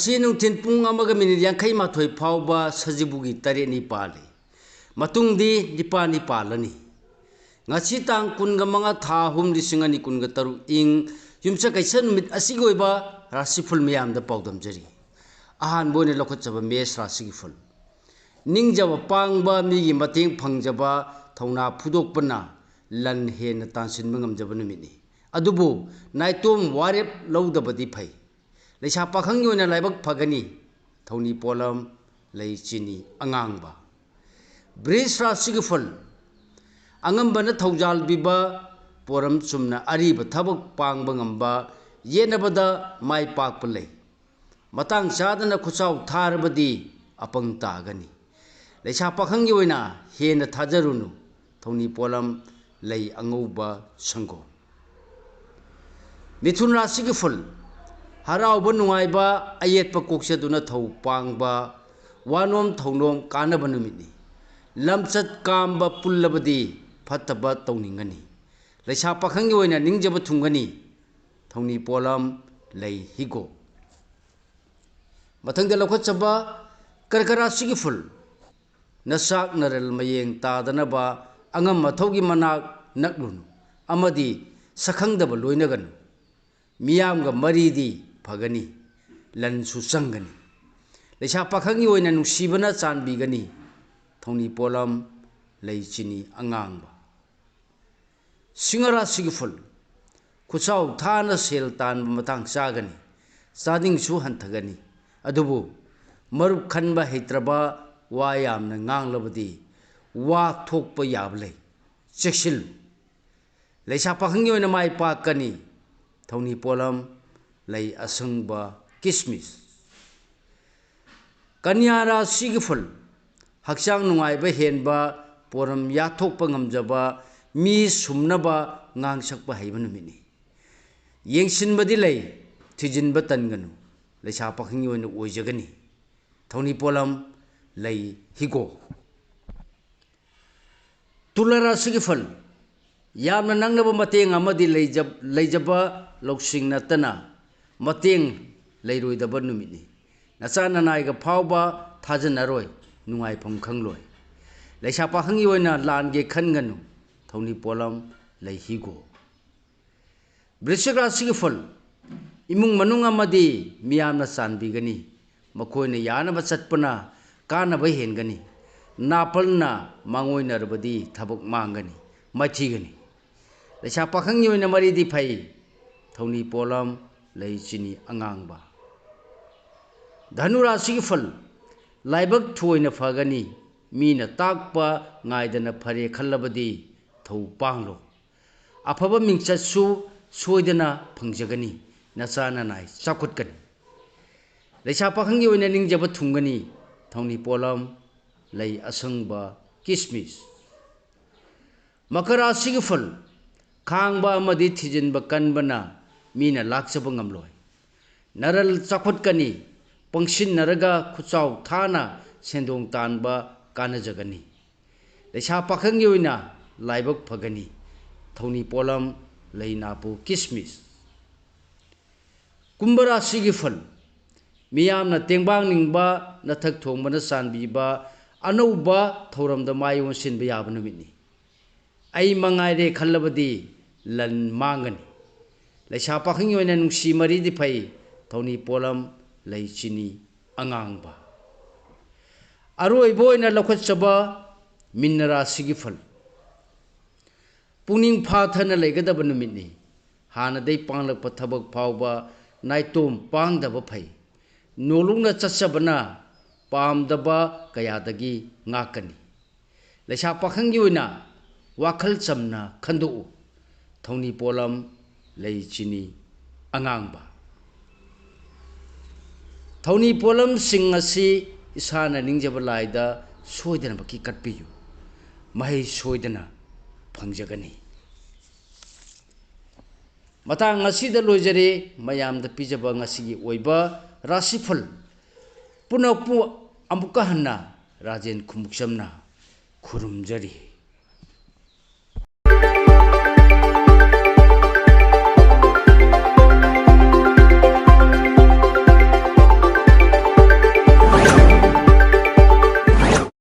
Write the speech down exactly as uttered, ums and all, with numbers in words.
ꯉꯁꯤ ꯅꯨꯡꯊꯤꯜ ꯄꯨꯡ ꯑꯃꯒ ꯃꯤꯅꯤꯠ ꯌꯥꯡꯈꯩ ꯃꯥꯊꯣꯏ ꯐꯥꯎꯕ ꯁꯖꯤꯕꯨꯒꯤ ꯇꯔꯦꯠꯅꯤ ꯄꯥꯜꯂꯤ꯫ ꯃꯇꯨꯡꯗꯤ ꯅꯤꯄꯥꯜꯅꯤ ꯄꯥꯜꯂꯅꯤ꯫ ꯉꯁꯤ ꯇꯥꯡ ꯀꯨꯟꯒ ꯃꯉꯥ, ꯊꯥ ꯑꯍꯨꯝ, ꯂꯤꯁꯤꯡ ꯑꯅꯤ ꯀꯨꯟꯒ ꯇꯔꯨꯛ, ꯏꯪ ꯌꯨꯝꯁꯀꯩꯁ ꯅꯨꯃꯤꯠ ꯑꯁꯤꯒꯤ ꯑꯣꯏꯕ ꯔꯥꯁꯤꯐꯜ ꯃꯤꯌꯥꯝꯗ ꯄꯥꯎꯗꯝꯖꯔꯤ꯫ ꯑꯍꯥꯟꯕ ꯑꯣꯏꯅ ꯂꯧꯈꯠꯆꯕ ꯃꯦꯁ ꯔꯥꯁꯤꯒꯤ ꯐꯜ꯫ ꯅꯤꯡꯖꯕ ꯄꯥꯡꯕ, ꯃꯤꯒꯤ ꯃꯇꯦꯡ ꯐꯪꯖꯕ, ꯊꯧꯅꯥ ꯐꯨꯗꯣꯛꯄꯅ ꯂꯟ ꯍꯦꯟꯅ ꯇꯥꯟꯁꯤꯟꯕ ꯉꯝꯖꯕ ꯅꯨꯃꯤꯠꯅꯤ꯫ ꯑꯗꯨꯕꯨ ꯅꯥꯏꯇꯣꯝ ꯋꯥꯔꯦꯞ ꯂꯧꯗꯕꯗꯤ ꯐꯩ꯫ ꯂꯩꯁꯥ ꯄꯥꯈꯪꯒꯤ ꯑꯣꯏꯅ ꯂꯥꯏꯕꯛ ꯐꯒꯅꯤ꯫ ꯊꯧꯅꯤ ꯄꯣꯠꯂꯝ, ꯂꯩ ꯆꯤꯅꯤ ꯑꯉꯥꯡꯕ꯫ ꯕ꯭ꯔꯤꯖ ꯔꯥꯁꯤꯒꯤ ꯐꯜ꯫ ꯑꯉꯝꯕꯅ ꯊꯧꯖꯥꯜ ꯄꯤꯕ, ꯄꯣꯔꯝ ꯆꯨꯝꯅ ꯑꯔꯤꯕ ꯊꯕꯛ ꯄꯥꯡꯕ ꯉꯝꯕ, ꯌꯦꯠꯅꯕꯗ ꯃꯥꯏ ꯄꯥꯛꯄ ꯂꯩ꯫ ꯃꯇꯥꯡ ꯆꯥꯗꯅ ꯈꯨꯠꯆꯥꯎ ꯊꯥꯔꯕꯗꯤ ꯑꯄꯪ ꯇꯥꯒꯅꯤ꯫ ꯂꯩꯁꯥ ꯄꯥꯈꯪꯒꯤ ꯑꯣꯏꯅ ꯍꯦꯟꯅ ꯊꯥꯖꯔꯨꯅꯨ꯫ ꯊꯧꯅꯤ ꯄꯣꯠꯂꯝ, ꯂꯩ ꯑꯉꯧꯕ, ꯁꯪꯒꯣꯝ꯫ ꯃꯤꯊꯨꯟ ꯔꯥꯁꯤꯒꯤ ꯐꯜ꯫ ꯍꯔꯥꯎꯕ ꯅꯨꯡꯉꯥꯏꯕ, ꯑꯌꯦꯠꯄ ꯀꯣꯛꯆꯗꯨꯅ ꯊꯧ ꯄꯥꯡꯕ, ꯋꯥꯅꯣꯝ ꯊꯧꯅꯣꯝ ꯀꯥꯟꯅꯕ ꯅꯨꯃꯤꯠꯅꯤ꯫ ꯂꯝꯆꯠ ꯀꯥꯝꯕ ꯄꯨꯜꯂꯕꯗꯤ ꯐꯠꯇꯕ ꯇꯧꯅꯤꯡꯒꯅꯤ꯫ ꯂꯩꯁꯥ ꯄꯥꯈꯪꯒꯤ ꯑꯣꯏꯅ ꯅꯤꯡꯖꯕ ꯊꯨꯡꯒꯅꯤ꯫ ꯊꯧꯅꯤ ꯄꯣꯠꯂꯝ, ꯂꯩ ꯍꯤꯒꯣꯛ꯫ ꯃꯊꯪꯗ ꯂꯧꯈꯠꯆꯕ ꯀꯔꯀ ꯔꯥꯁꯤꯒꯤ ꯐꯜ꯫ ꯅꯆꯥꯛ ꯅꯔꯦꯜ ꯃꯌꯦꯡ ꯇꯥꯗꯅꯕ ꯑꯉꯝ ꯑꯊꯧꯒꯤ ꯃꯅꯥꯛ ꯅꯛꯂꯨꯅꯨ ꯑꯃꯗꯤ ꯁꯛꯈꯪꯗꯕ ꯂꯣꯏꯅꯒꯅꯨ꯫ ꯃꯤꯌꯥꯝꯒ ꯃꯔꯤꯗꯤ ꯐꯒꯅꯤ, ꯂꯟꯁꯨ ꯆꯪꯒꯅꯤ꯫ ꯂꯩꯁꯥ ꯄꯥꯈꯪꯒꯤ ꯑꯣꯏꯅ ꯅꯨꯡꯁꯤꯕꯅ ꯆꯥꯟꯕꯤꯒꯅꯤ꯫ ꯊꯧꯅꯤ ꯄꯣꯠꯂꯝ, ꯂꯩ ꯆꯤꯅꯤ ꯑꯉꯥꯡꯕ꯫ ꯁꯤꯡꯍ ꯔꯥꯁꯤꯒꯤ ꯐꯜ꯫ ꯈꯨꯠꯆꯥꯎ ꯊꯥꯅ ꯁꯦꯜ ꯇꯥꯟꯕ ꯃꯇꯥꯡ ꯆꯥꯒꯅꯤ꯫ ꯆꯥꯗꯤꯡꯁꯨ ꯍꯟꯊꯒꯅꯤ꯫ ꯑꯗꯨꯕꯨ ꯃꯔꯨꯞ ꯈꯟꯕ ꯍꯩꯇ꯭ꯔꯕ, ꯋꯥ ꯌꯥꯝꯅ ꯉꯥꯡꯂꯕꯗꯤ ꯋꯥ ꯊꯣꯛꯄ ꯌꯥꯕ ꯂꯩ꯫ ꯆꯦꯛꯁꯤꯜꯂꯨ꯫ ꯂꯩꯁꯥ ꯄꯥꯈꯪꯒꯤ ꯑꯣꯏꯅ ꯃꯥꯏ ꯄꯥꯛꯀꯅꯤ꯫ ꯊꯧꯅꯤ ꯄꯣꯠꯂꯝ, ꯂꯩ ꯑꯁꯪꯕ, ꯀꯤꯁꯃꯤꯁ꯫ ꯀꯟꯌꯥ ꯔꯥꯁꯤꯒꯤ ꯐꯜ꯫ ꯍꯛꯆꯥꯡ ꯅꯨꯡꯉꯥꯏꯕ ꯍꯦꯟꯕ, ꯄꯣꯔꯝ ꯌꯥꯊꯣꯛꯄ ꯉꯝꯖꯕ, ꯃꯤ ꯁꯨꯝꯅꯕ ꯉꯥꯡꯁꯛꯄ ꯍꯩꯕ ꯅꯨꯃꯤꯠꯅꯤ꯫ ꯌꯦꯡꯁꯤꯟꯕꯗꯤ ꯂꯩ, ꯊꯤꯖꯤꯟꯕ ꯇꯟꯒꯅꯨ꯫ ꯂꯩꯁꯥ ꯄꯥꯈꯪꯒꯤ ꯑꯣꯏꯅ ꯑꯣꯏꯖꯒꯅꯤ꯫ ꯊꯧꯅꯤ ꯄꯣꯠꯂꯝ, ꯂꯩ ꯍꯤꯒꯣꯛ꯫ ꯇꯨꯂꯥ ꯔꯥꯁꯤꯒꯤ ꯐꯜ꯫ ꯌꯥꯝꯅ ꯅꯛꯅꯕ ꯃꯇꯦꯡ ꯑꯃꯗꯤ ꯂꯩꯖ-, ꯂꯩꯖꯕ ꯂꯧꯁꯤꯡ ꯅꯠꯇꯅ ꯃꯇꯦꯡ ꯂꯩꯔꯣꯏꯗꯕ ꯅꯨꯃꯤꯠꯅꯤ꯫ ꯅꯆꯥ ꯅꯅꯥꯏꯒ ꯐꯥꯎꯕ ꯊꯥꯖꯅꯔꯣꯏ, ꯅꯨꯡꯉꯥꯏꯐꯝ ꯈꯪꯂꯣꯏ꯫ ꯂꯩꯁꯥ ꯄꯥꯈꯪꯒꯤ ꯑꯣꯏꯅ ꯂꯥꯟꯒꯦ ꯈꯟꯒꯅꯨ, ꯊꯧꯅꯤ ꯄꯣꯠꯂꯝ ꯂꯩ ꯍꯤꯒꯣꯛ꯫ ꯕ꯭ꯔꯤꯁꯤꯛ ꯔꯥꯁꯤꯒꯤ ꯐꯜ, ꯏꯃꯨꯡ ꯃꯅꯨꯡ ꯑꯃꯗꯤ ꯃꯤꯌꯥꯝꯅ ꯆꯥꯟꯕꯤꯒꯅꯤ꯫ ꯃꯈꯣꯏꯅ ꯌꯥꯅꯕ ꯆꯠꯄꯅ ꯀꯥꯟꯅꯕ ꯍꯦꯟꯒꯅꯤ꯫ ꯅꯥꯄꯜꯅ ꯃꯥꯡꯑꯣꯏꯅꯔꯕꯗꯤ ꯊꯕꯛ ꯃꯥꯡꯒꯅꯤ, ꯃꯥꯏꯊꯤꯒꯅꯤ꯫ ꯂꯩꯁꯥ ꯄꯥꯈꯪꯒꯤ ꯑꯣꯏꯅ ꯃꯔꯤꯗꯤ ꯐꯩ꯫ ꯊꯧꯅꯤ ꯄꯣꯠꯂꯝ ꯂꯩ ꯆꯤꯅꯤ ꯑꯉꯥꯡꯕ꯫ ꯙꯅꯨ ꯔꯥꯁꯤꯒꯤ ꯐꯜ, ꯂꯥꯏꯕꯛ ꯊꯣꯏꯅ ꯐꯒꯅꯤ꯫ ꯃꯤꯅ ꯇꯥꯛꯄ ꯉꯥꯏꯗꯅ ꯐꯔꯦ ꯈꯜꯂꯕꯗꯤ ꯊꯧ ꯄꯥꯡꯂꯣ꯫ ꯑꯐꯕ ꯃꯤꯡꯆꯠꯁꯨ ꯁꯣꯏꯗꯅ ꯐꯪꯖꯒꯅꯤ꯫ ꯅꯆꯥ ꯅꯅꯥꯏ ꯆꯥꯎꯈꯠꯀꯅꯤ꯫ ꯂꯩꯁꯥ ꯄꯥꯈꯪꯒꯤ ꯑꯣꯏꯅ ꯅꯤꯡꯖꯕ ꯊꯨꯡꯒꯅꯤ꯫ ꯊꯧꯅꯤ ꯄꯣꯠꯂꯝ ꯂꯩ ꯑꯁꯪꯕ ꯀꯤꯁꯃꯤꯁ꯫ ꯃꯀꯔ ꯔꯥꯁꯤꯒꯤ ꯐꯜ, ꯈꯥꯡꯕ ꯑꯃꯗꯤ ꯊꯤꯖꯤꯟꯕ ꯀꯟꯕꯅ ꯃꯤꯅ ꯂꯥꯛꯆꯕ ꯉꯝꯂꯣꯏ꯫ ꯅꯔꯜ ꯆꯥꯎꯈꯠꯀꯅꯤ꯫ ꯄꯪꯁꯤꯟꯅꯔꯒ ꯈꯨꯠꯆꯥꯎ ꯊꯥꯅ ꯁꯦꯟꯗꯣꯡ ꯇꯥꯟꯕ ꯀꯥꯟꯅꯖꯒꯅꯤ꯫ ꯂꯩꯁꯥ ꯄꯥꯈꯪꯒꯤ ꯑꯣꯏꯅ ꯂꯥꯏꯕꯛ ꯐꯒꯅꯤ꯫ ꯊꯧꯅꯤ ꯄꯣꯠꯂꯝ ꯂꯩ ꯅꯥꯄꯨ ꯀꯤꯁꯃꯤꯁ꯫ ꯀꯨꯝꯚ ꯔꯥꯁꯤꯒꯤ ꯐꯜ, ꯃꯤꯌꯥꯝꯅ ꯇꯦꯡꯕꯥꯡꯅꯤꯡꯕ, ꯅꯊꯛ ꯊꯣꯡꯕꯅ ꯆꯥꯟꯕꯤꯕ, ꯑꯅꯧꯕ ꯊꯧꯔꯝꯗ ꯃꯥꯏ ꯑꯣꯟꯁꯤꯟꯕ ꯌꯥꯕ ꯅꯨꯃꯤꯠꯅꯤ꯫ ꯑꯩ ꯃꯉꯥꯏꯔꯦ ꯈꯜꯂꯕꯗꯤ ꯂꯟ ꯃꯥꯡꯒꯅꯤ꯫ ꯂꯩꯁꯥ ꯄꯥꯈꯪꯒꯤ ꯑꯣꯏꯅ ꯅꯨꯡꯁꯤ ꯃꯔꯤꯗꯤ ꯐꯩ꯫ ꯊꯧꯅꯤ ꯄꯣꯠꯂꯝ ꯂꯩ ꯆꯤꯅꯤ ꯑꯉꯥꯡꯕ꯫ ꯑꯔꯣꯏꯕ ꯑꯣꯏꯅ ꯂꯧꯈꯠꯆꯕ ꯃꯤꯟꯅ ꯔꯥꯁꯤꯒꯤ ꯐꯜ꯫ ꯄꯨꯛꯅꯤꯡ ꯐꯥꯊꯅ ꯂꯩꯒꯗꯕ ꯅꯨꯃꯤꯠꯅꯤ꯫ ꯍꯥꯟꯅꯗꯩ ꯄꯥꯡꯂꯛꯄ ꯊꯕꯛ ꯐꯥꯎꯕ ꯅꯥꯏꯇꯣꯝ ꯄꯥꯡꯗꯕ ꯐꯩ꯫ ꯅꯣꯂꯨꯛꯅ ꯆꯠꯆꯕꯅ ꯄꯥꯝꯗꯕ ꯀꯌꯥꯗꯒꯤ ꯉꯥꯛꯀꯅꯤ꯫ ꯂꯩꯁꯥ ꯄꯥꯈꯪꯒꯤ ꯑꯣꯏꯅ ꯋꯥꯈꯜ ꯆꯝꯅ ꯈꯟꯗꯣꯛꯎ꯫ ꯊꯧꯅꯤ ꯄꯣꯠꯂꯝ ꯂꯩ ꯆꯤꯅꯤ ꯑꯉꯥꯡꯕ꯫ ꯊꯧꯅꯤ ꯄꯣꯠꯂꯝꯁꯤꯡ ꯑꯁꯤ ꯏꯁꯥꯅ ꯅꯤꯡꯖꯕ ꯂꯥꯏꯗ ꯁꯣꯏꯗꯅꯃꯛꯀꯤ ꯀꯠꯄꯤꯌꯨ꯫ ꯃꯍꯩ ꯁꯣꯏꯗꯅ ꯐꯪꯖꯒꯅꯤ꯫ ꯃꯇꯥꯡ ꯑꯁꯤꯗ ꯂꯣꯏꯖꯔꯦ ꯃꯌꯥꯝꯗ ꯄꯤꯖꯕ ꯉꯁꯤꯒꯤ ꯑꯣꯏꯕ ꯔꯥꯁꯤꯐꯜ꯫ ꯄꯨꯝꯅꯃꯛꯄꯨ ꯑꯃꯨꯛꯀ ꯍꯟꯅ ꯔꯥꯖꯦꯟ ꯈꯨꯃꯨꯛꯆꯝꯅ ꯈꯨꯔꯨꯝꯖꯔꯤ꯫